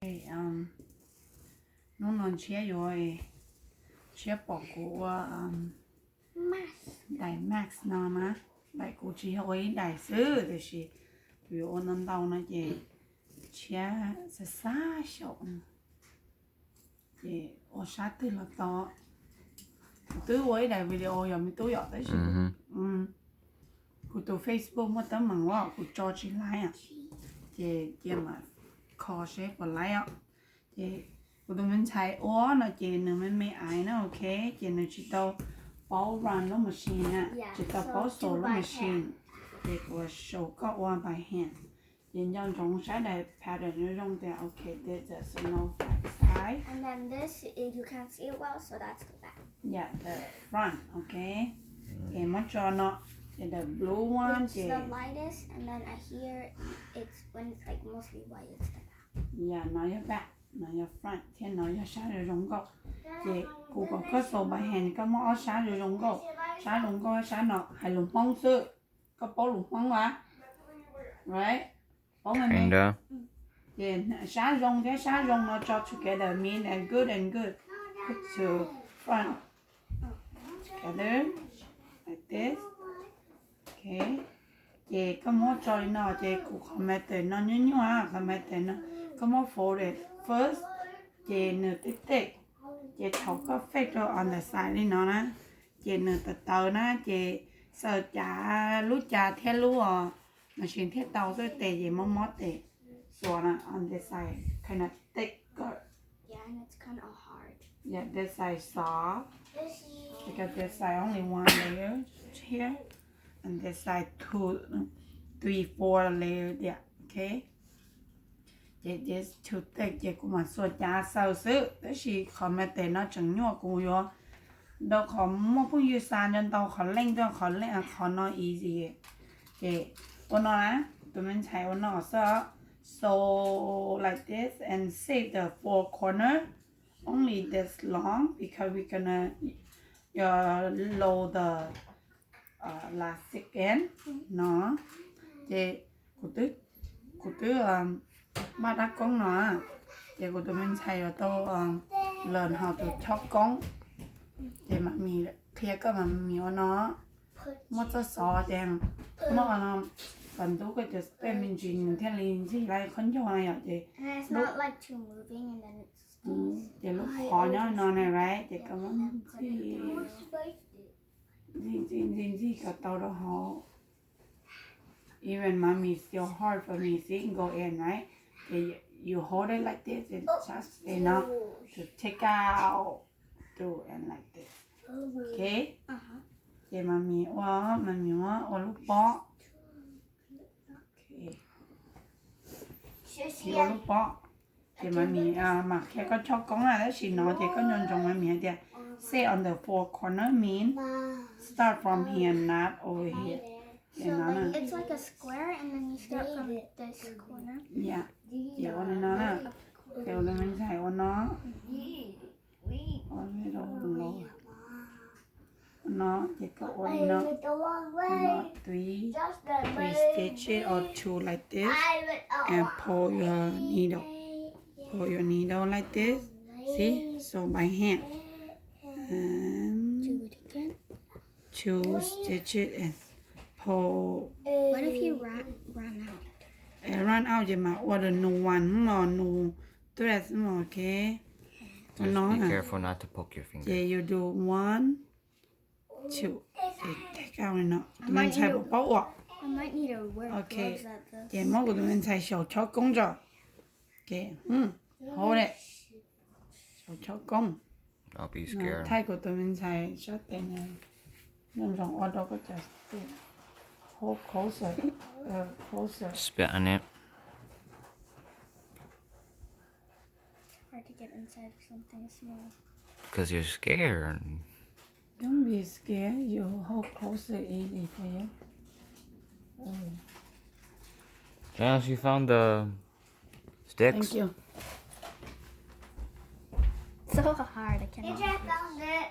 Hnub no Ntshiab yuav, Ntshiab pom kuv ua daim mask no na, daim kuv tsis yog ua ib daim xwb tiam sis kuv yuav ua ntau ntau no ces Ntshiab xav xav xyaum no ces ua sab twg los tau. Kuv twb ua ib daim video yog me tub yom tab sis kuv tus Facebook muaj teeb meem os kuv tso tsis laib, ces cia mam kho seb puas laib os. Ces kuv tus me ntxhais ua no ces nws me me aiv na, ok, ces nws tsis tau paub run lub machine na, tsis tau paub xus lub machine, ces kuv show koj ua by hand. Ces nco ntsoov saib daim pattern zoo zoo tias, ok, this is a snow flag side. And then this, you can't see it well, so that's the back. Yeah, the front, ok. Ces muab tso no, ces the blue one, ces the lightest, and then I hear it's when it's like mostly white, it's the back. Yeah, no yog back, no yog front, thiab no yog sab zoo zoo nkauj. Ces kuv kom koj xus by hand, koj muab ob sab zoo zoo nkauj, sab zoo nkauj sab no hais lus Hmoob xwb, koj paub lus Hmoob a? Right? Paub me me. Ces sab zoo thiab sab zoo no tso together mean and good and good. Put to front together like this. Ok. Ces koj muab tso li no ces kuv qhov master no nyuaj nyuaj, qhov master no koj muab fold it first, ces nws tej tej, ces thaum koj fake rau on the side li no na, ces nws tawv tawv na, ces xaws cav lub cav thiab lub machine thiaj tau xwb, tes ces mob mob tes xuas na, on this side kind of thicker. Yeah, and it's kind of hard. Yeah, this side soft. Because this side only one layer here, and this side two, three, four layer there, okay? Ces this too thick ces kuv mam xuas cav xaws xwb, tab sis qhov master no tseem nyuaj, kuv yuav rau qhov muaj phooj ywg xa nco ntau qhov link tuaj, qhov link qhov no easy. Ces ua no na, tus me ntxhais ua no xwb. So like this and save the four corner. Only this long because we're gonna uh, load the uh, elastic in no. Ces kuv twb, kuv twb npaj dab koob no, ces kuv tus me ntxhais yuav tau learn how to chob koob. Ces mam mis qhia koj, mam mis ua no. Muab txoj xov ces muab ua no kom ntub koj cov spam me ntsis nws thiaj li ntxig laib qhov ncauj na yom. Ces lub, ces lub qhov nyob no ne, right, ces koj muab ntxig, ntxig ntxig ntxig ntxig kom tau rau hauv. Even mommy still hard for me, see, go in, right? Ces you hold it like this and just enough to take out through and like this. Okay? Ces mommy ua, mommy ua, ua lub pob. Okay. Ua lub pob. Ces mommy mam qhia koj chob koob na, tab sis no ces koj nco ntsoov mommy hais tias set on the four corner means start from here, not over here. Ces no na. It's like a square and then you start from this corner. Yeah. Ces ua li no na. Ces ua li me ntxhais ua no. Ua li no. No ces koj ua li no, no, three, three stitches or two like this, and pull your needle, pull your needle like this. See, so by hand, and two stitches and pull. What if you run, run out? Run out ces mam ua the new one los new thread, ok. Just be careful not to poke your finger. Ces you do one, two, ces take out li no. Tus me ntxhais puas paub ua? Ok, ces muab kuv tus me ntxhais xyaum chob koob tso. Ok, hold it. Xyaum chob koob. Thaij kuv tus me ntxhais sab tes no. Nco ntsoov ua rau koj cov tes. Hold closer, closer. Spit on it. Hard to get inside of something small. Because you're scared. Don't be scared. You hold closer, easy for you. Oh. Janice, you found the sticks? Thank you. So hard, I can't. Teacher, I found it.